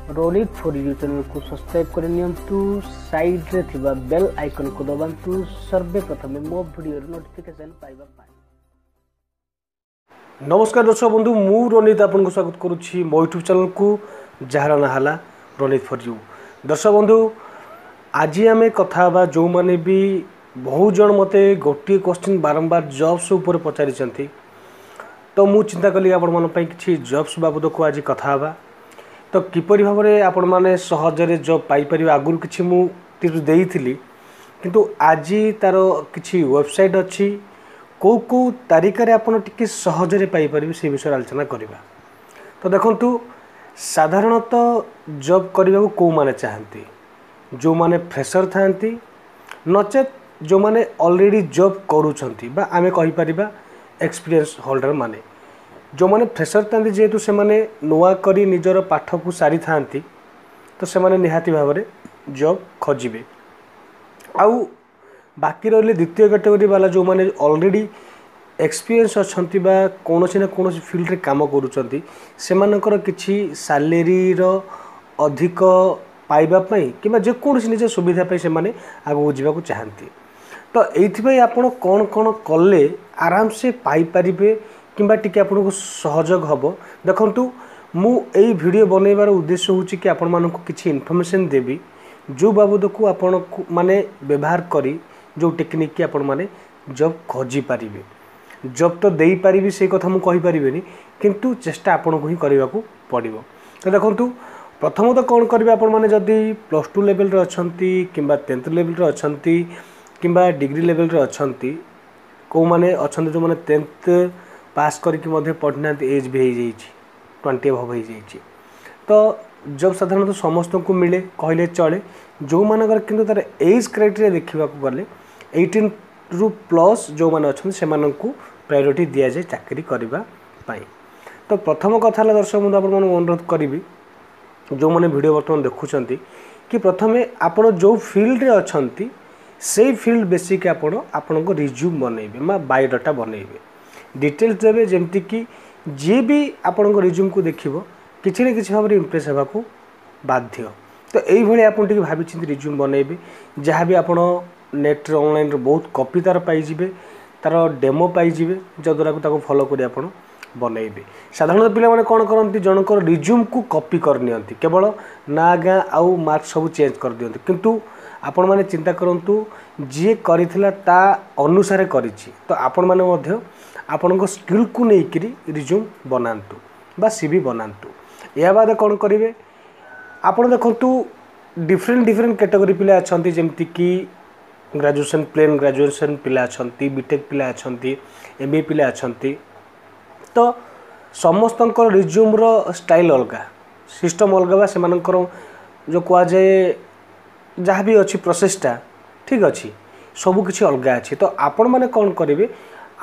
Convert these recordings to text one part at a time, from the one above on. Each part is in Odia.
ରୋନିତ ଫର୍ you ଚ୍ୟାନେଲକୁ ସବସ୍କ୍ରାଇବ୍ କରିନିଅନ୍ତୁ, ସାଇଡ଼୍ରେ ଥିବା ବେଲ୍ ଆଇକନ୍କୁ ଦବାନ୍ତୁ ସର୍ବେ ପ୍ରଥମେ ମୋ ଭିଡ଼ିଓର ନୋଟିଫିକେସନ୍ ପାଇବା ପାଇଁ। ନମସ୍କାର ଦର୍ଶକ ବନ୍ଧୁ, ମୁଁ ରୋନିତ ଆପଣଙ୍କୁ ସ୍ୱାଗତ କରୁଛି ମୋ ୟୁଟ୍ୟୁବ୍ ଚ୍ୟାନେଲକୁ, ଯାହାର ନାଁ ହେଲା ରୋନିତ ଫର୍ you. ଦର୍ଶକ ବନ୍ଧୁ, ଆଜି ଆମେ କଥା ହେବା, ଯେଉଁମାନେ ବି ବହୁତ ଜଣ ମୋତେ ଗୋଟିଏ କ୍ୱେଶ୍ଚିନ୍ ବାରମ୍ବାର ଜବ୍ସ ଉପରେ ପଚାରିଛନ୍ତି, ତ ମୁଁ ଚିନ୍ତା କଲି ଆପଣମାନଙ୍କ ପାଇଁ କିଛି ଜବ୍ସ ବାବଦକୁ ଆଜି କଥା ହେବା। ତ କିପରି ଭାବରେ ଆପଣମାନେ ସହଜରେ ଜବ୍ ପାଇପାରିବେ, ଆଗରୁ କିଛି ମୁଁ ଟିପ୍ସ ଦେଇଥିଲି, କିନ୍ତୁ ଆଜି ତା'ର କିଛି ୱେବସାଇଟ୍ ଅଛି, କେଉଁ କେଉଁ ତାରିଖରେ ଆପଣ ଟିକେ ସହଜରେ ପାଇପାରିବେ, ସେ ବିଷୟରେ ଆଲୋଚନା କରିବା। ତ ଦେଖନ୍ତୁ, ସାଧାରଣତଃ ଜବ୍ କରିବାକୁ କେଉଁମାନେ ଚାହାନ୍ତି? ଯେଉଁମାନେ ଫ୍ରେସର୍ ଥାଆନ୍ତି, ନଚେତ୍ ଯେଉଁମାନେ ଅଲରେଡ଼ି ଜବ୍ କରୁଛନ୍ତି ବା ଆମେ କହିପାରିବା ଏକ୍ସପିରିଏନ୍ସ ହୋଲ୍ଡର ମାନେ। ଯେଉଁମାନେ ଫ୍ରେସର୍ ଥାଆନ୍ତି, ଯେହେତୁ ସେମାନେ ନୂଆ କରି ନିଜର ପାଠକୁ ସାରିଥାନ୍ତି, ତ ସେମାନେ ନିହାତି ଭାବରେ ଜବ୍ ଖୋଜିବେ। ଆଉ ବାକି ରହିଲେ ଦ୍ୱିତୀୟ କ୍ୟାଟେଗୋରୀ ବାଲା, ଯେଉଁମାନେ ଅଲରେଡ଼ି ଏକ୍ସପିରିଏନ୍ସ ଅଛନ୍ତି ବା କୌଣସି ନା କୌଣସି ଫିଲ୍ଡରେ କାମ କରୁଛନ୍ତି, ସେମାନଙ୍କର କିଛି ସାଲେରୀର ଅଧିକ ପାଇବା ପାଇଁ କିମ୍ବା ଯେକୌଣସି ନିଜ ସୁବିଧା ପାଇଁ ସେମାନେ ଆଗକୁ ଯିବାକୁ ଚାହାନ୍ତି। ତ ଏଇଥିପାଇଁ ଆପଣ କ'ଣ କ'ଣ କଲେ ଆରାମସେ ପାଇପାରିବେ କିମ୍ବା ଟିକେ ଆପଣଙ୍କୁ ସହଯୋଗ ହେବ? ଦେଖନ୍ତୁ, ମୁଁ ଏଇ ଭିଡ଼ିଓ ବନେଇବାର ଉଦ୍ଦେଶ୍ୟ ହେଉଛି କି ଆପଣମାନଙ୍କୁ କିଛି ଇନଫର୍ମେସନ୍ ଦେବି, ଯେଉଁ ବାବଦକୁ ଆପଣଙ୍କୁ ମାନେ ବ୍ୟବହାର କରି ଯେଉଁ ଟେକ୍ନିକ୍ ଆପଣମାନେ ଜବ୍ ଖୋଜିପାରିବେ। ଜବ୍ ତ ଦେଇପାରିବି ସେଇ କଥା ମୁଁ କହିପାରିବିନି, କିନ୍ତୁ ଚେଷ୍ଟା ଆପଣଙ୍କୁ ହିଁ କରିବାକୁ ପଡ଼ିବ। ତ ଦେଖନ୍ତୁ, ପ୍ରଥମତଃ କ'ଣ କରିବେ ଆପଣମାନେ? ଯଦି ପ୍ଲସ୍ ଟୁ ଲେଭେଲରେ ଅଛନ୍ତି କିମ୍ବା ଟେନ୍ଥ ଲେଭେଲରେ ଅଛନ୍ତି କିମ୍ବା ଡିଗ୍ରୀ ଲେଭେଲରେ ଅଛନ୍ତି, କେଉଁମାନେ ଅଛନ୍ତି ଯେଉଁମାନେ ଟେନ୍ଥ ପାସ୍ କରିକି ମଧ୍ୟ ପଢ଼ିନାହାନ୍ତି, ଏଜ୍ ବି ହେଇଯାଇଛି, 20 ଏଭବ୍ ହେଇଯାଇଛି, ତ ଜବ୍ ସାଧାରଣତଃ ସମସ୍ତଙ୍କୁ ମିଳେ କହିଲେ ଚଳେ। ଯେଉଁମାନଙ୍କର କିନ୍ତୁ ତା'ର ଏଜ୍ କ୍ରାଇଟେରିଆ ଦେଖିବାକୁ ଗଲେ 18ରୁ ପ୍ଲସ୍ ଯେଉଁମାନେ ଅଛନ୍ତି, ସେମାନଙ୍କୁ ପ୍ରାୟୋରିଟି ଦିଆଯାଏ ଚାକିରି କରିବା ପାଇଁ। ତ ପ୍ରଥମ କଥା ହେଲା, ଦର୍ଶକ ବନ୍ଧୁ, ଆପଣମାନଙ୍କୁ ଅନୁରୋଧ କରିବି, ଯେଉଁମାନେ ଭିଡ଼ିଓ ବର୍ତ୍ତମାନ ଦେଖୁଛନ୍ତି, କି ପ୍ରଥମେ ଆପଣ ଯେଉଁ ଫିଲ୍ଡରେ ଅଛନ୍ତି ସେଇ ଫିଲ୍ଡ ବେସିକ୍ ଆପଣ ଆପଣଙ୍କ ରିଜ୍ୟୁମ୍ ବନେଇବେ ବା ବାୟୋଡାଟା ବନେଇବେ, ଡିଟେଲ୍ସ ଦେବେ, ଯେମିତିକି ଯିଏ ବି ଆପଣଙ୍କ ରିଜ୍ୟୁମ୍କୁ ଦେଖିବ କିଛି ନା କିଛି ଭାବରେ ଇମ୍ପ୍ରେସ୍ ହେବାକୁ ବାଧ୍ୟ। ତ ଏଇଭଳି ଆପଣ ଟିକେ ଭାବିଚିନ୍ତି ରିଜ୍ୟୁମ୍ ବନେଇବେ। ଯାହା ବି ଆପଣ ନେଟ୍ରେ ଅନଲାଇନ୍ରେ ବହୁତ କପି ତା'ର ପାଇଯିବେ, ତା'ର ଡେମୋ ପାଇଯିବେ, ଯଦ୍ୱାରା ତାକୁ ଫଲୋ କରି ଆପଣ ବନେଇବେ। ସାଧାରଣତଃ ପିଲାମାନେ କ'ଣ କରନ୍ତି? ଜଣଙ୍କର ରିଜ୍ୟୁମ୍କୁ କପି କରିନିଅନ୍ତି, କେବଳ ନାଁ, ଗାଁ ଆଉ ମାର୍କ ସବୁ ଚେଞ୍ଜ କରିଦିଅନ୍ତି। କିନ୍ତୁ ଆପଣମାନେ ଚିନ୍ତା କରନ୍ତୁ, ଯିଏ କରିଥିଲା ତା ଅନୁସାରେ କରିଛି। ତ ଆପଣମାନେ ମଧ୍ୟ ଆପଣଙ୍କ ସ୍କିଲ୍କୁ ନେଇକରି ରିଜ୍ୟୁମ୍ ବନାନ୍ତୁ ବା ସି ଭି ବନାନ୍ତୁ। ଏହା ବାଦ କ'ଣ କରିବେ ଆପଣ? ଦେଖନ୍ତୁ, ଡିଫରେଣ୍ଟ ଡିଫରେଣ୍ଟ କ୍ୟାଟେଗୋରୀ ପିଲା ଅଛନ୍ତି, ଯେମିତିକି ଗ୍ରାଜୁଏସନ୍, ପ୍ଲେନ୍ ଗ୍ରାଜୁଏସନ୍ ପିଲା ଅଛନ୍ତି, ବିଟେକ୍ ପିଲା ଅଛନ୍ତି, ଏମ୍ ବି ଏ ପିଲା ଅଛନ୍ତି। ତ ସମସ୍ତଙ୍କର ରିଜ୍ୟୁମ୍ର ଷ୍ଟାଇଲ୍ ଅଲଗା, ସିଷ୍ଟମ୍ ଅଲଗା, ବା ସେମାନଙ୍କର ଯେଉଁ କୁହାଯାଏ ଯାହା ବି ଅଛି ପ୍ରୋସେସ୍ଟା, ଠିକ୍ ଅଛି, ସବୁକିଛି ଅଲଗା ଅଛି। ତ ଆପଣମାନେ କ'ଣ କରିବେ?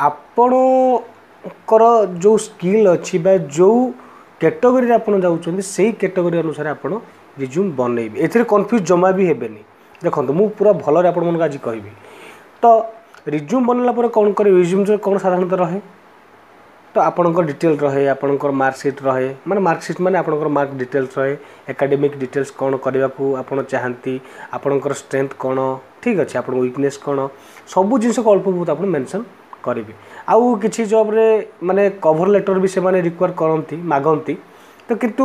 ଆପଣଙ୍କର ଯେଉଁ ସ୍କିଲ୍ ଅଛି ବା ଯେଉଁ କ୍ୟାଟେଗୋରୀରେ ଆପଣ ଯାଉଛନ୍ତି, ସେଇ କ୍ୟାଟେଗୋରୀ ଅନୁସାରେ ଆପଣ ରିଜ୍ୟୁମ୍ ବନେଇବେ। ଏଥିରେ କନଫ୍ୟୁଜ୍ ଜମା ବି ହେବେନି। ଦେଖନ୍ତୁ, ମୁଁ ପୁରା ଭଲରେ ଆପଣମାନଙ୍କୁ ଆଜି କହିବି। ତ ରିଜ୍ୟୁମ୍ ବନେଇଲା ପରେ କ'ଣ କରିବେ? ରିଜ୍ୟୁମ୍ରେ କ'ଣ ସାଧାରଣତଃ ରହେ? ତ ଆପଣଙ୍କ ଡିଟେଲ୍ ରହେ, ଆପଣଙ୍କର ମାର୍କସିଟ୍ ରହେ, ମାନେ ମାର୍କସିଟ୍ ମାନେ ଆପଣଙ୍କର ମାର୍କ ଡିଟେଲ୍ସ ରହେ, ଏକାଡେମିକ୍ ଡିଟେଲ୍ସ, କ'ଣ କରିବାକୁ ଆପଣ ଚାହାନ୍ତି, ଆପଣଙ୍କର ଷ୍ଟ୍ରେନ୍ଥ କ'ଣ, ଠିକ୍ ଅଛି, ଆପଣଙ୍କ ୱିକନେସ୍ କ'ଣ, ସବୁ ଜିନିଷକୁ ଅଳ୍ପ ବହୁତ ଆପଣ ମେନସନ୍ କରିବେ। ଆଉ କିଛି ଜବ୍ରେ ମାନେ କଭର୍ ଲେଟର୍ ବି ସେମାନେ ରିକ୍ୱାର କରନ୍ତି, ମାଗନ୍ତି। ତ କିନ୍ତୁ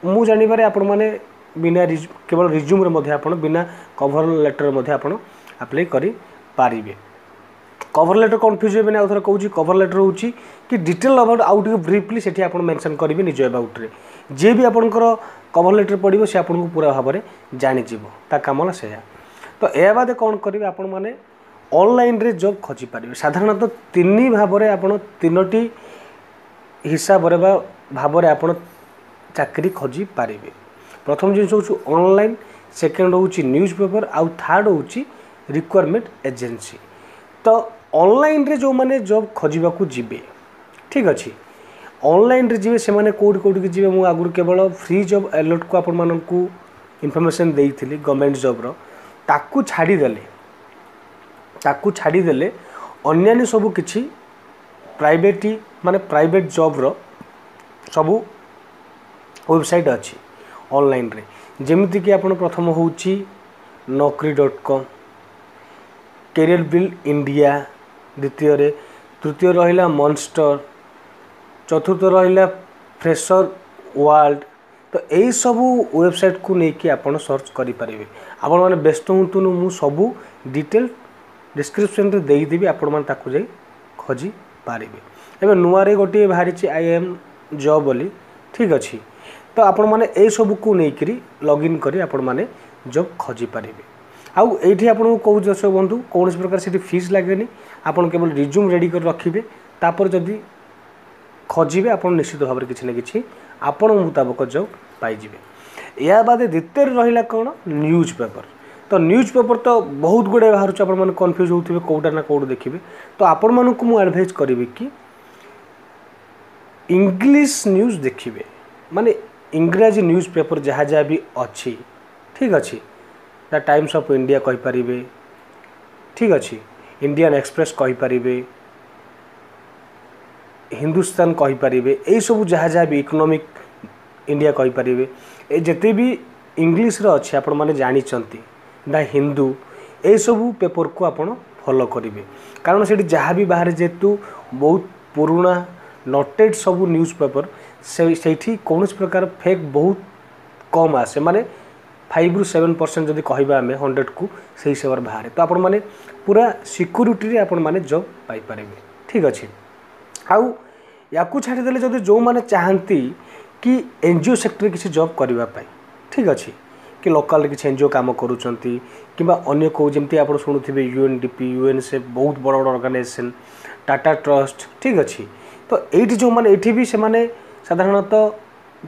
ମୁଁ ଜାଣିବାରେ ଆପଣମାନେ ବିନା କେବଳ ରିଜ୍ୟୁମ୍ରେ ମଧ୍ୟ ଆପଣ ବିନା କଭର୍ ଲେଟର୍ ମଧ୍ୟ ଆପଣ ଆପ୍ଲାଏ କରିପାରିବେ। କଭର୍ ଲେଟର୍ କନଫ୍ୟୁଜ୍ ହେବେନି, ଆଉ ଥରେ କହୁଛି। କଭର୍ ଲେଟର୍ ହେଉଛି କି ଡିଟେଲ୍ ଆବାଉଟ୍, ଆଉ ଟିକେ ବ୍ରିଫଲି ସେଠି ଆପଣ ମେନସନ୍ କରିବେ ନିଜ ଆବାଉଟ୍ରେ। ଯିଏ ବି ଆପଣଙ୍କର କଭର୍ ଲେଟର୍ ପଢ଼ିବ, ସେ ଆପଣଙ୍କୁ ପୁରା ଭାବରେ ଜାଣିଯିବ। ତା କାମ ହେଲା ସେଇଆ। ତ ଏହା ବାଦେ କ'ଣ କରିବେ ଆପଣମାନେ? ଅନଲାଇନ୍ରେ ଜବ୍ ଖୋଜିପାରିବେ। ସାଧାରଣତଃ ତିନି ଭାବରେ ଆପଣ, ତିନୋଟି ହିସାବରେ ବା ଭାବରେ ଆପଣ ଚାକିରି ଖୋଜିପାରିବେ। ପ୍ରଥମ ଜିନିଷ ହେଉଛି ଅନଲାଇନ୍, ସେକେଣ୍ଡ ହେଉଛି ନ୍ୟୁଜ୍ ପେପର୍, ଆଉ ଥାର୍ଡ଼ ହେଉଛି ରିକ୍ରୁଟମେଣ୍ଟ ଏଜେନ୍ସି। ତ ଅନଲାଇନ୍ରେ ଯେଉଁମାନେ ଜବ୍ ଖୋଜିବାକୁ ଯିବେ, ଠିକ୍ ଅଛି, ଅନଲାଇନ୍ରେ ଯିବେ, ସେମାନେ କେଉଁଠି କେଉଁଠିକି ଯିବେ? ମୁଁ ଆଗରୁ କେବଳ ଫ୍ରି ଜବ୍ ଆଲର୍ଟକୁ ଆପଣମାନଙ୍କୁ ଇନଫର୍ମେସନ୍ ଦେଇଥିଲି ଗଭର୍ଣ୍ଣମେଣ୍ଟ ଜବ୍ର। ତାକୁ ଛାଡ଼ିଦେଲେ ଅନ୍ୟାନ୍ୟ ସବୁ କିଛି ପ୍ରାଇଭେଟ୍, ମାନେ ପ୍ରାଇଭେଟ୍ ଜବ୍ର ସବୁ ୱେବସାଇଟ୍ ଅଛି। ଅନଲାଇନ୍ରେ। ଯେମିତିକି ଆପଣ ପ୍ରଥମ ହେଉଛି Naukri.com, career bill India ଦ୍ୱିତୀୟରେ, ତୃତୀୟ ରହିଲା ମନଷ୍ଟର, ଚତୁର୍ଥ ରହିଲା ଫ୍ରେସର ୱାର୍ଲଡ଼। ତ ଏଇସବୁ ୱେବସାଇଟ୍କୁ ନେଇକି ଆପଣ ସର୍ଚ୍ଚ କରିପାରିବେ। ଆପଣମାନେ ବ୍ୟସ୍ତ ହୁଅନ୍ତୁନି, ମୁଁ ସବୁ ଡିଟେଲ୍ ଡିସ୍କ୍ରିପ୍ସନ୍ରେ ଦେଇଦେବି, ଆପଣମାନେ ତାକୁ ଯାଇ ଖୋଜି ପାରିବେ। ଏବେ ନୂଆରେ ଗୋଟିଏ ବାହାରିଛି I M job ବୋଲି, ଠିକ୍ ଅଛି। ତ ଆପଣମାନେ ଏଇସବୁକୁ ନେଇକରି ଲଗ୍ଇନ୍ କରି ଆପଣମାନେ ଜବ୍ ଖୋଜିପାରିବେ। ଆଉ ଏଇଠି ଆପଣଙ୍କୁ କହୁଛି ଦର୍ଶକ ବନ୍ଧୁ, କୌଣସି ପ୍ରକାର ସେଠି ଫିସ୍ ଲାଗେନି। ଆପଣ କେବଳ ରିଜ୍ୟୁମ୍ ରେଡ଼ି କରି ରଖିବେ, ତାପରେ ଯଦି ଖୋଜିବେ, ଆପଣ ନିଶ୍ଚିତ ଭାବରେ କିଛି ନା କିଛି ଆପଣଙ୍କ ମୁତାବକ ଜବ୍ ପାଇଯିବେ। ଏହା ବାଦେ ଦ୍ୱିତୀୟରେ ରହିଲା କ'ଣ? News paper. ତ ନ୍ୟୁଜ୍ ପେପର୍ ତ ବହୁତ ଗୁଡ଼ିଏ ବାହାରୁଛି, ଆପଣମାନେ କନଫ୍ୟୁଜ୍ ହେଉଥିବେ କେଉଁଟା ନା କେଉଁଠୁ ଦେଖିବେ। ତ ଆପଣମାନଙ୍କୁ ମୁଁ ଆଡ଼ଭାଇଜ୍ କରିବି କି ଇଂଲିଶ ନ୍ୟୁଜ୍ ଦେଖିବେ, ମାନେ ଇଂରାଜୀ ନ୍ୟୁଜ୍ ପେପର୍ ଯାହା ଯାହା ବି ଅଛି, ଠିକ୍ ଅଛି। ଦ ଟାଇମ୍ସ ଅଫ୍ ଇଣ୍ଡିଆ କହିପାରିବେ, ଠିକ୍ ଅଛି, ଇଣ୍ଡିଆନ୍ ଏକ୍ସପ୍ରେସ୍ କହିପାରିବେ, ହିନ୍ଦୁସ୍ତାନ କହିପାରିବେ, ଏଇସବୁ ଯାହା ଯାହା ବି, ଇକୋନୋମିକ୍ ଇଣ୍ଡିଆ କହିପାରିବେ, ଏ ଯେତେ ବି ଇଂଲିଶର ଅଛି ଆପଣମାନେ ଜାଣିଛନ୍ତି, ଦ ହିନ୍ଦୁ, ଏଇସବୁ ପେପରକୁ ଆପଣ ଫଲୋ କରିବେ। କାରଣ ସେଠି ଯାହା ବି ବାହାରେ, ଯେହେତୁ ବହୁତ ପୁରୁଣା ନୋଟେଡ଼ ସବୁ ନ୍ୟୁଜ୍ ପେପର, ସେଇଠି କୌଣସି ପ୍ରକାର ଫେକ୍ ବହୁତ କମ୍ ଆସେ। ମାନେ 5ରୁ 7% ଯଦି କହିବା ଆମେ 100କୁ, ସେଇ ହିସାବରେ ବାହାରେ। ତ ଆପଣମାନେ ପୁରା ସିକ୍ୟୁରିଟିରେ ଆପଣମାନେ ଜବ୍ ପାଇପାରିବେ, ଠିକ୍ ଅଛି। ଆଉ ୟାକୁ ଛାଡ଼ିଦେଲେ ଯଦି ଯେଉଁମାନେ ଚାହାନ୍ତି କି ଏନ୍ ଜି ଓ ସେକ୍ଟରରେ କିଛି ଜବ୍ କରିବା ପାଇଁ, ଠିକ୍ ଅଛି, କି ଲୋକାଲରେ କିଛି ଏନ୍ ଜି ଓ କାମ କରୁଛନ୍ତି କିମ୍ବା ଅନ୍ୟ କେଉଁ, ଯେମିତି ଆପଣ ଶୁଣୁଥିବେ ୟୁଏନ୍ଡିପି, ୟୁଏନ୍ସେଫ୍, ବହୁତ ବଡ଼ ବଡ଼ ଅର୍ଗାନାଇଜେସନ୍, ଟାଟା ଟ୍ରଷ୍ଟ, ଠିକ୍ ଅଛି। ତ ଏଇଠି ଯେଉଁମାନେ, ଏଇଠି ବି ସେମାନେ ସାଧାରଣତଃ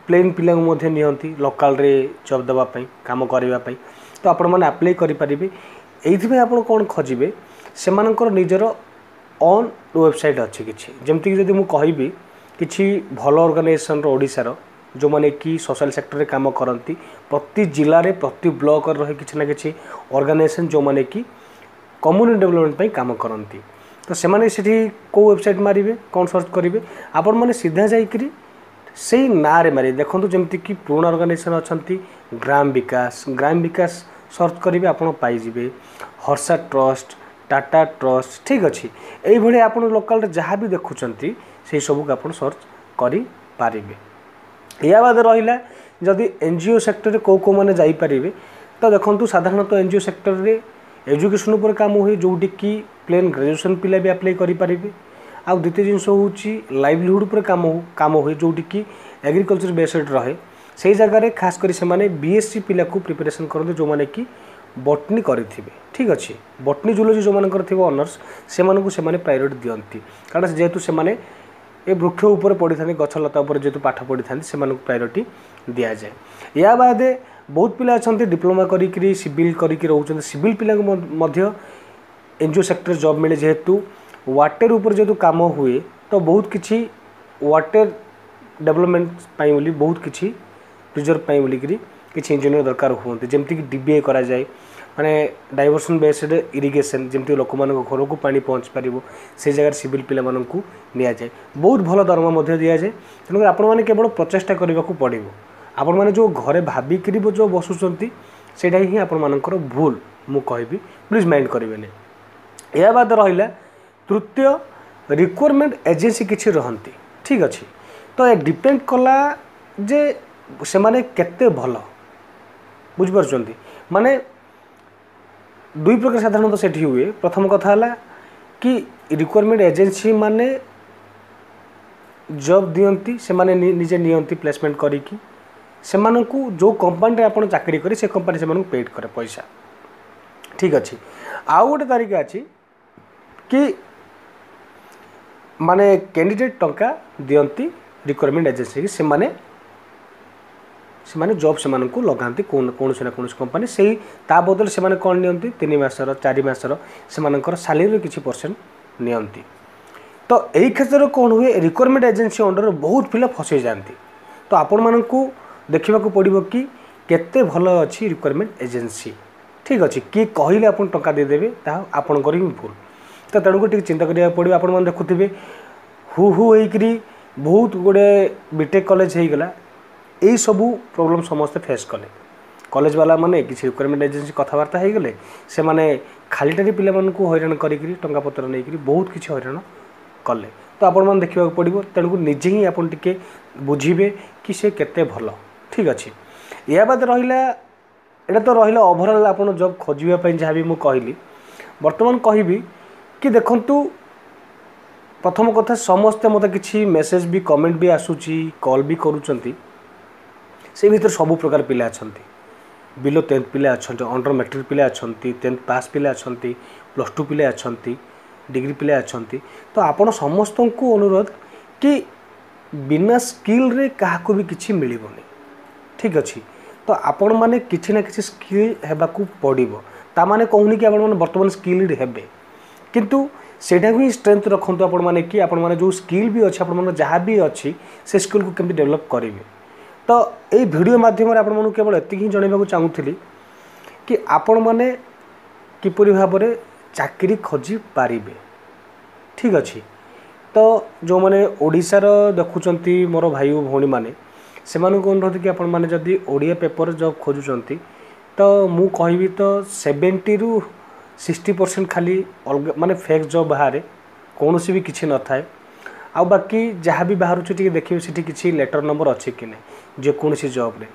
ପ୍ଲେନ୍ ପିଲାଙ୍କୁ ମଧ୍ୟ ନିଅନ୍ତି ଲୋକାଲରେ ଜବ୍ ଦେବା ପାଇଁ, କାମ କରିବା ପାଇଁ। ତ ଆପଣମାନେ ଆପ୍ଲାଏ କରିପାରିବେ। ଏଇଥିପାଇଁ ଆପଣ କ'ଣ ଖୋଜିବେ? ସେମାନଙ୍କର ନିଜର ଅନ୍ ୱେବସାଇଟ୍ ଅଛି କିଛି। ଯେମିତିକି ଯଦି ମୁଁ କହିବି କିଛି ଭଲ ଅର୍ଗାନାଇଜେସନ୍ର ଓଡ଼ିଶାର, ଯେଉଁମାନେ କି ସୋଶାଲ୍ ସେକ୍ଟରରେ କାମ କରନ୍ତି, ପ୍ରତି ଜିଲ୍ଲାରେ, ପ୍ରତି ବ୍ଲକରେ ରହେ କିଛି ନା କିଛି ଅର୍ଗାନାଇଜେସନ୍, ଯେଉଁମାନେ କି କମ୍ୟୁନିଟି ଡେଭଲପମେଣ୍ଟ ପାଇଁ କାମ କରନ୍ତି। ତ ସେମାନେ ସେଠି କେଉଁ ୱେବସାଇଟ୍ ମାରିବେ, କ'ଣ ସର୍ଚ୍ଚ କରିବେ? ଆପଣମାନେ ସିଧା ଯାଇକରି ସେଇ ନାଁରେ ମାରିବେ। ଦେଖନ୍ତୁ, ଯେମିତିକି ପୁରୁଣା ଅର୍ଗାନାଇଜେସନ୍ ଅଛନ୍ତି ଗ୍ରାମ ବିକାଶ, ଗ୍ରାମ ବିକାଶ ସର୍ଚ୍ଚ କରିବେ, ଆପଣ ପାଇଯିବେ। ହର୍ଷା ଟ୍ରଷ୍ଟ, ଟାଟା ଟ୍ରଷ୍ଟ, ଠିକ୍ ଅଛି। ଏଇଭଳି ଆପଣ ଲୋକାଲରେ ଯାହା ବି ଦେଖୁଛନ୍ତି, ସେଇ ସବୁକୁ ଆପଣ ସର୍ଚ୍ଚ କରିପାରିବେ। ଏହା ବାଦ ରହିଲା ଯଦି ଏନ୍ ଜି ଓ ସେକ୍ଟରରେ କେଉଁ କେଉଁମାନେ ଯାଇପାରିବେ, ତ ଦେଖନ୍ତୁ, ସାଧାରଣତଃ ଏନ୍ ଜି ଓ ସେକ୍ଟରରେ ଏଜୁକେସନ୍ ଉପରେ କାମ ହୁଏ, ଯେଉଁଠିକି ପ୍ଲେନ୍ ଗ୍ରାଜୁଏସନ୍ ପିଲା ବି ଆପ୍ଲାଏ କରିପାରିବେ। ଆଉ ଦ୍ୱିତୀୟ ଜିନିଷ ହେଉଛି ଲାଇଭଲିହୁଡ଼ ଉପରେ କାମ ହୁଏ, ଯେଉଁଠିକି ଏଗ୍ରିକଲଚର ବେସ୍ଡ ରହେ। ସେଇ ଜାଗାରେ ଖାସ କରି ସେମାନେ ବିଏସ୍ସି ପିଲାକୁ ପ୍ରିପାରେସନ୍ କରନ୍ତି, ଯେଉଁମାନେ କି ବଟନୀ କରିଥିବେ, ଠିକ୍ ଅଛି। ବଟନୀ, ଜୁଲୋଜି ଯେଉଁମାନଙ୍କର ଥିବ ଅନର୍ସ, ସେମାନଙ୍କୁ ସେମାନେ ପ୍ରାୟୋରିଟି ଦିଅନ୍ତି। କାରଣ ଯେହେତୁ ସେମାନେ ଏ ବୃକ୍ଷ ଉପରେ ପଢ଼ିଥାନ୍ତି, ଗଛଲତା ଉପରେ ଯେହେତୁ ପାଠ ପଢ଼ିଥାନ୍ତି, ସେମାନଙ୍କୁ ପ୍ରାୟୋରିଟି ଦିଆଯାଏ। ଏହା ବାଦେ ବହୁତ ପିଲା ଅଛନ୍ତି ଡିପ୍ଲୋମା କରିକିରି ସିଭିଲ୍ କରିକି ରହୁଛନ୍ତି। ସିଭିଲ୍ ପିଲାଙ୍କୁ ମଧ୍ୟ ଏନ୍ ଜି ଓ ସେକ୍ଟରରେ ଜବ୍ ମିଳେ। ଯେହେତୁ ୱାଟର ଉପରେ ଯେହେତୁ କାମ ହୁଏ, ତ ବହୁତ କିଛି ୱାଟର ଡେଭଲପମେଣ୍ଟ ପାଇଁ ବୋଲି, ବହୁତ କିଛି ପ୍ରିଜର୍ଭ ପାଇଁ ବୋଲିକିରି କିଛି ଇଞ୍ଜିନିୟର ଦରକାର ହୁଅନ୍ତି। ଯେମିତିକି ଡିବିଆଇ କରାଯାଏ, ମାନେ ଡାଇଭର୍ସନ୍ ବେସ୍ଡ ଇରିଗେସନ୍, ଯେମିତି ଲୋକମାନଙ୍କ ଘରକୁ ପାଣି ପହଞ୍ଚି ପାରିବ, ସେଇ ଜାଗାରେ ସିଭିଲ୍ ପିଲାମାନଙ୍କୁ ନିଆଯାଏ। ବହୁତ ଭଲ ଦରମା ମଧ୍ୟ ଦିଆଯାଏ। ତେଣୁକରି ଆପଣମାନେ କେବଳ ପ୍ରଚେଷ୍ଟା କରିବାକୁ ପଡ଼ିବ। ଆପଣମାନେ ଯେଉଁ ଘରେ ଭାବିକିରି ଯେଉଁ ବସୁଛନ୍ତି, ସେଇଟା ହିଁ ଆପଣମାନଙ୍କର ଭୁଲ ମୁଁ କହିବି, ପ୍ଲିଜ୍ ମାଇଣ୍ଡ କରିବେନି। ଏହା ବାଦ ରହିଲା ତୃତୀୟ, ରିକ୍ରୁଟମେଣ୍ଟ ଏଜେନ୍ସି କିଛି ରହନ୍ତି, ଠିକ୍ ଅଛି। ତ ଏ ଡିପେଣ୍ଡ କଲା ଯେ ସେମାନେ କେତେ ଭଲ, ବୁଝିପାରୁଛନ୍ତି? ମାନେ ଦୁଇ ପ୍ରକାର ସାଧାରଣତଃ ସେଠି ହୁଏ। ପ୍ରଥମ କଥା ହେଲା କି ରିକ୍ରୁଟମେଣ୍ଟ ଏଜେନ୍ସି ମାନେ ଜବ୍ ଦିଅନ୍ତି, ସେମାନେ ନିଜେ ନିଅନ୍ତି ପ୍ଲେସମେଣ୍ଟ କରିକି। ସେମାନଙ୍କୁ ଯେଉଁ କମ୍ପାନୀରେ ଆପଣ ଚାକିରି କରି, ସେ କମ୍ପାନୀ ସେମାନଙ୍କୁ ପେଡ଼୍ କରେ ପଇସା, ଠିକ୍ ଅଛି। ଆଉ ଗୋଟେ ତାରିକା ଅଛି କି ମାନେ କ୍ୟାଣ୍ଡିଡେଟ୍ ଟଙ୍କା ଦିଅନ୍ତି ରିକ୍ରୁଟମେଣ୍ଟ ଏଜେନ୍ସିକି, ସେମାନେ ଜବ୍ ସେମାନଙ୍କୁ ଲଗାନ୍ତି କୌଣସି ନା କୌଣସି କମ୍ପାନୀ। ସେଇ ତା ବଦଳରେ ସେମାନେ କ'ଣ ନିଅନ୍ତି? 3 ମାସର, 4 ମାସର ସେମାନଙ୍କର ସାଲେରୀର କିଛି ପରସେଣ୍ଟ ନିଅନ୍ତି। ତ ଏଇ କ୍ଷେତ୍ରରେ କ'ଣ ହୁଏ? ରିକ୍ରୁଟମେଣ୍ଟ ଏଜେନ୍ସି ଅଣ୍ଡରରେ ବହୁତ ପିଲା ଫସିଯାଆନ୍ତି। ତ ଆପଣମାନଙ୍କୁ ଦେଖିବାକୁ ପଡ଼ିବ କି କେତେ ଭଲ ଅଛି ରିକ୍ରୁଟମେଣ୍ଟ ଏଜେନ୍ସି, ଠିକ୍ ଅଛି। କିଏ କହିଲେ ଆପଣ ଟଙ୍କା ଦେଇଦେବେ, ତାହା ଆପଣଙ୍କର ହିଁ ଭୁଲ। ତ ତେଣୁକରି ଟିକେ ଚିନ୍ତା କରିବାକୁ ପଡ଼ିବ। ଆପଣମାନେ ଦେଖୁଥିବେ, ହୁ ହୁ ହେଇକରି ବହୁତ ଗୁଡ଼ିଏ ବିଟେକ୍ କଲେଜ ହେଇଗଲା। ଏଇସବୁ ପ୍ରୋବ୍ଲେମ୍ ସମସ୍ତେ ଫେସ୍ କଲେ। କଲେଜ ବାଲା ମାନେ କିଛି ରିକ୍ରୁଟମେଣ୍ଟ ଏଜେନ୍ସି କଥାବାର୍ତ୍ତା ହେଇଗଲେ, ସେମାନେ ଖାଲିଟାରେ ପିଲାମାନଙ୍କୁ ହଇରାଣ କରିକିରି, ଟଙ୍କା ପତ୍ର ନେଇକିରି ବହୁତ କିଛି ହଇରାଣ କଲେ। ତ ଆପଣମାନେ ଦେଖିବାକୁ ପଡ଼ିବ। ତେଣୁକୁ ନିଜେ ହିଁ ଆପଣ ଟିକେ ବୁଝିବେ କି ସେ କେତେ ଭଲ। ଠିକ୍ ଅଛି, ଏହା ବାଦ ରହିଲା, ଏଇଟା ତ ରହିଲା ଓଭରଅଲ୍ ଆପଣ ଜବ୍ ଖୋଜିବା ପାଇଁ ଯାହା ବି ମୁଁ କହିଲି। ବର୍ତ୍ତମାନ କହିବି କି ଦେଖନ୍ତୁ, ପ୍ରଥମ କଥା, ସମସ୍ତେ ମୋତେ କିଛି ମେସେଜ୍ ବି, କମେଣ୍ଟ ବି ଆସୁଛି, କଲ୍ ବି କରୁଛନ୍ତି। ସେଇ ଭିତରେ ସବୁ ପ୍ରକାର ପିଲା ଅଛନ୍ତି। ବିଲୋ 10th ପିଲା ଅଛନ୍ତି, ଅଣ୍ଡର ମେଟ୍ରିକ୍ ପିଲା ଅଛନ୍ତି, 10th pass ପିଲା ଅଛନ୍ତି, +2 ପିଲା ଅଛନ୍ତି, ଡିଗ୍ରୀ ପିଲା ଅଛନ୍ତି। ତ ଆପଣ ସମସ୍ତଙ୍କୁ ଅନୁରୋଧ କି ବିନା ସ୍କିଲ୍ରେ କାହାକୁ ବି କିଛି ମିଳିବନି। ଠିକ୍ ଅଛି, ତ ଆପଣମାନେ କିଛି ନା କିଛି ସ୍କିଲ୍ ହେବାକୁ ପଡ଼ିବ। ତାମାନେ କହୁନି କି ଆପଣମାନେ ବର୍ତ୍ତମାନ ସ୍କିଲ୍ଡ ହେବେ, କିନ୍ତୁ ସେଇଟାକୁ ହିଁ ଷ୍ଟ୍ରେନ୍ଥ ରଖନ୍ତୁ ଆପଣମାନେ, କି ଆପଣମାନେ ଯେଉଁ ସ୍କିଲ୍ ବି ଅଛି, ଆପଣଙ୍କର ଯାହା ବି ଅଛି, ସେ ସ୍କିଲ୍କୁ କେମିତି ଡେଭଲପ୍ କରିବେ। ତ ଏଇ ଭିଡ଼ିଓ ମାଧ୍ୟମରେ ଆପଣମାନଙ୍କୁ କେବଳ ଏତିକି ହିଁ ଜଣାଇବାକୁ ଚାହୁଁଥିଲି କି ଆପଣମାନେ କିପରି ଭାବରେ ଚାକିରି ଖୋଜି ପାରିବେ। ଠିକ୍ ଅଛି, ତ ଯେଉଁମାନେ ଓଡ଼ିଶାର ଦେଖୁଛନ୍ତି ମୋର ଭାଇ ଓ ଭଉଣୀମାନେ, ସେମାନଙ୍କୁ ଅନୁରୋଧ କି ଆପଣମାନେ ଯଦି ଓଡ଼ିଆ ପେପର ଜବ୍ ଖୋଜୁଛନ୍ତି, ତ ମୁଁ କହିବି ତ 70ରୁ 60% ଖାଲି ଅଲଗା, ମାନେ ଫେକ୍ ଜବ୍ ବାହାରେ, କୌଣସି ବି କିଛି ନଥାଏ। ଆଉ ବାକି ଯାହା ବି ବାହାରୁଛି, ଟିକେ ଦେଖିବେ ସେଠି କିଛି ଲେଟର୍ ନମ୍ବର ଅଛି କି ନାହିଁ। ଯେକୌଣସି ଜବ୍ରେ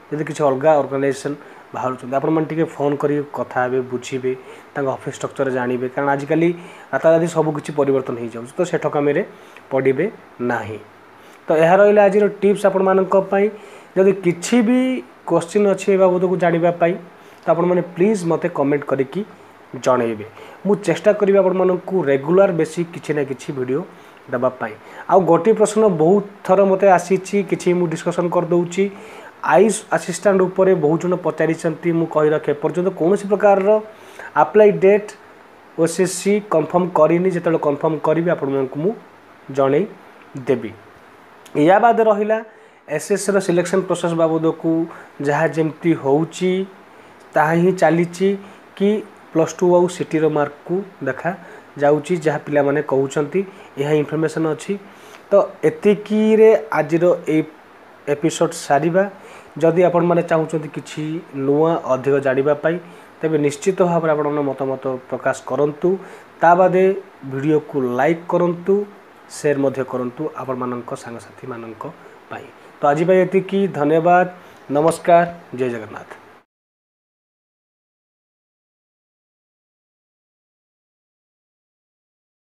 ଯଦି କିଛି ଅଲଗା ଅର୍ଗାନାଇଜେସନ୍ ବାହାରୁଛନ୍ତି, ଆପଣମାନେ ଟିକେ ଫୋନ୍ କରିକି କଥା ହେବେ, ବୁଝିବେ, ତାଙ୍କ ଅଫିସ୍ ଷ୍ଟ୍ରକ୍ଚର୍ ଜାଣିବେ। କାରଣ ଆଜିକାଲି ରାତାରାତି ସବୁ କିଛି ପରିବର୍ତ୍ତନ ହେଇଯାଉଛି, ତ ସେ ଠକାମିରେ ପଡ଼ିବେ ନାହିଁ। ତ ଏହା ରହିଲା ଆଜିର ଟିପ୍ସ ଆପଣମାନଙ୍କ ପାଇଁ। ଯଦି କିଛି ବି କୋଶ୍ଚିନ୍ ଅଛି ଏ ବାବଦକୁ ଜାଣିବା ପାଇଁ, ତ ଆପଣମାନେ ପ୍ଲିଜ୍ ମୋତେ କମେଣ୍ଟ କରିକି ଜଣେଇବେ। ମୁଁ ଚେଷ୍ଟା କରିବି ଆପଣମାନଙ୍କୁ ରେଗୁଲାର ବେସିସ୍ କିଛି ନା କିଛି ଭିଡ଼ିଓ ଦେବା ପାଇଁ। ଆଉ ଗୋଟିଏ ପ୍ରଶ୍ନ ବହୁତ ଥର ମୋତେ ଆସିଛି, କିଛି ମୁଁ ଡିସ୍କସନ୍ କରିଦେଉଛି। ଆୟୁଷ ଆସିଷ୍ଟାଣ୍ଟ ଉପରେ ବହୁତ ଜଣ ପଚାରିଛନ୍ତି। ମୁଁ କହି ରଖେ, ଏପର୍ଯ୍ୟନ୍ତ କୌଣସି ପ୍ରକାରର ଆପ୍ଲାଇ ଡେଟ୍ ଓଏସ୍ଏସ୍ସି କନଫର୍ମ କରିନି। ଯେତେବେଳେ କନଫର୍ମ କରିବି, ଆପଣମାନଙ୍କୁ ମୁଁ ଜଣେଇ ଦେବି। ୟା ବାଦ ରହିଲା ଏସ୍ଏସ୍ସିର ସିଲେକ୍ସନ୍ ପ୍ରୋସେସ୍ ବାବଦକୁ ଯାହା ଯେମିତି ହେଉଛି ତାହା ହିଁ ଚାଲିଛି, କି +2 ଆଉ ସିଟିର ମାର୍କକୁ ଦେଖାଯାଉଛି, ଯାହା ପିଲାମାନେ କହୁଛନ୍ତି, ଏହା ଇନଫର୍ମେସନ୍ ଅଛି। ତ ଏତିକିରେ ଆଜିର ଏଇ ଏପିସୋଡ଼ ସାରିବା। ଯଦି ଆପଣମାନେ ଚାହୁଁଛନ୍ତି କିଛି ନୂଆ ଅଧିକ ଜାଣିବା ପାଇଁ, ତେବେ ନିଶ୍ଚିତ ଭାବରେ ଆପଣମାନେ ମତାମତ ପ୍ରକାଶ କରନ୍ତୁ। ତା ବାଦେ ଭିଡ଼ିଓକୁ ଲାଇକ୍ କରନ୍ତୁ, ସେୟାର ମଧ୍ୟ କରନ୍ତୁ ଆପଣମାନଙ୍କ ସାଙ୍ଗସାଥିମାନଙ୍କ ପାଇଁ। ତ ଆଜି ପାଇଁ ଏତିକି। ଧନ୍ୟବାଦ, ନମସ୍କାର, ଜୟ ଜଗନ୍ନାଥ।